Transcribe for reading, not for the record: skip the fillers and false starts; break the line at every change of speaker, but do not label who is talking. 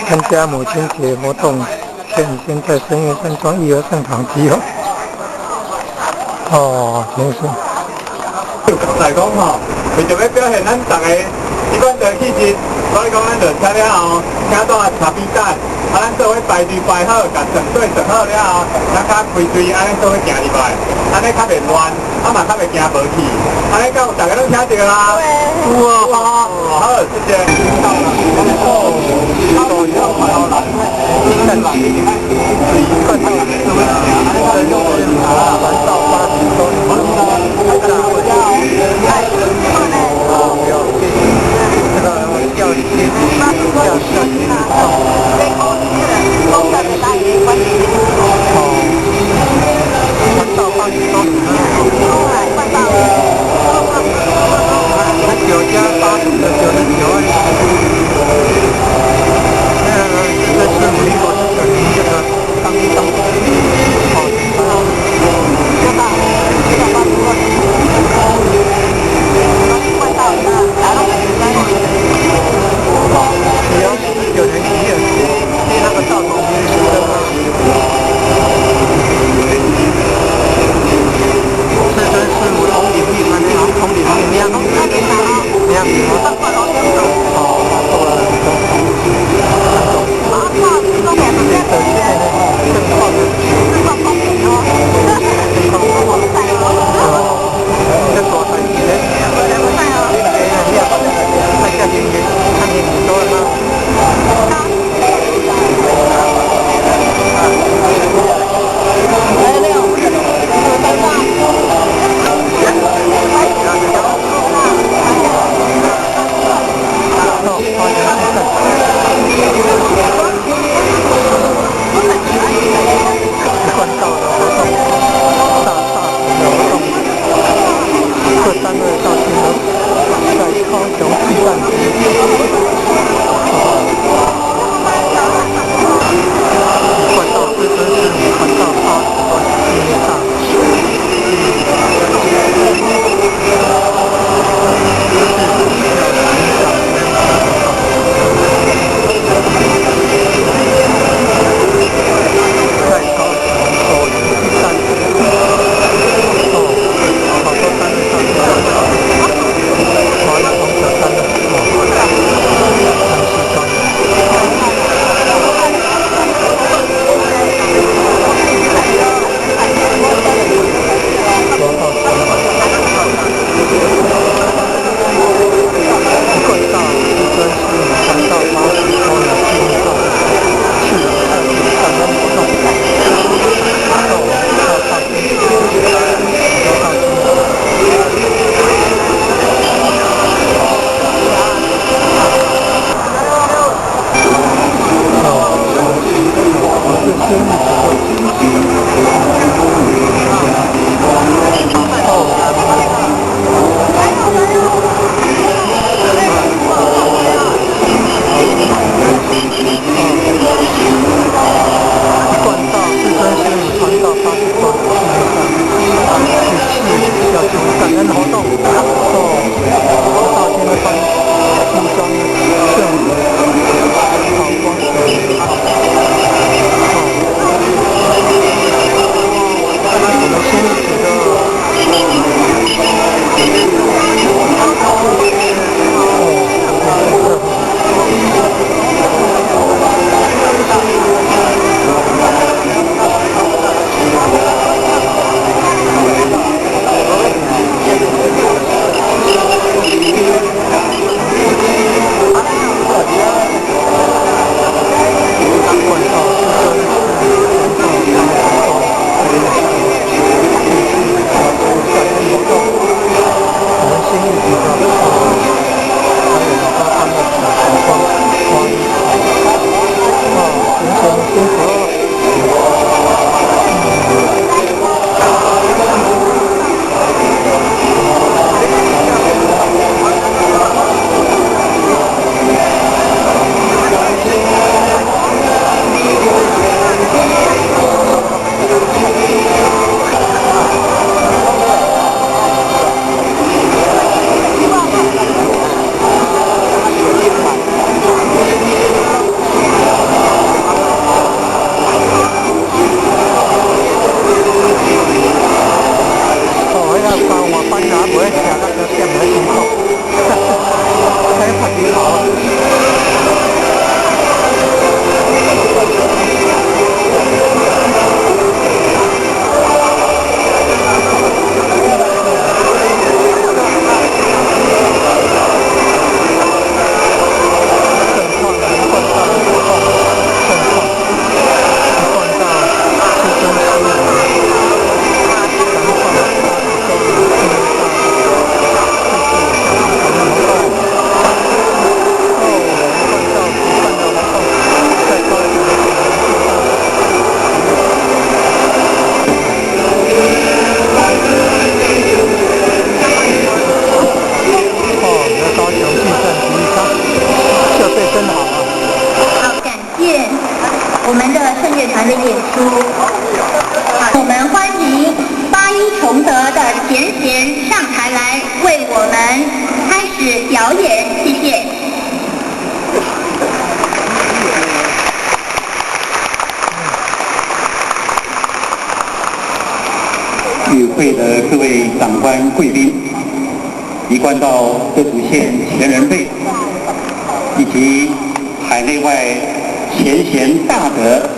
參加母親節活動，現在深月山莊義和聖堂集合。哦，真是。
來講吼，為著欲表現咱逐个這款的氣質，所以講咱就請了後，請倒來茶比等，啊，咱做伙排隊排好，共順隊順好了後，咱較開隊，按呢做伙行入來，按呢較袂亂，啊嘛較袂驚無去，按呢敢有逐个攏聽著啊？有啊，好，謝謝。
樂團的演出。我們歡迎八一崇德的前賢上台來為我們開始表演，謝謝。
與會的各位長官貴賓，一貫道各族縣前人輩，以及海內外前賢大德。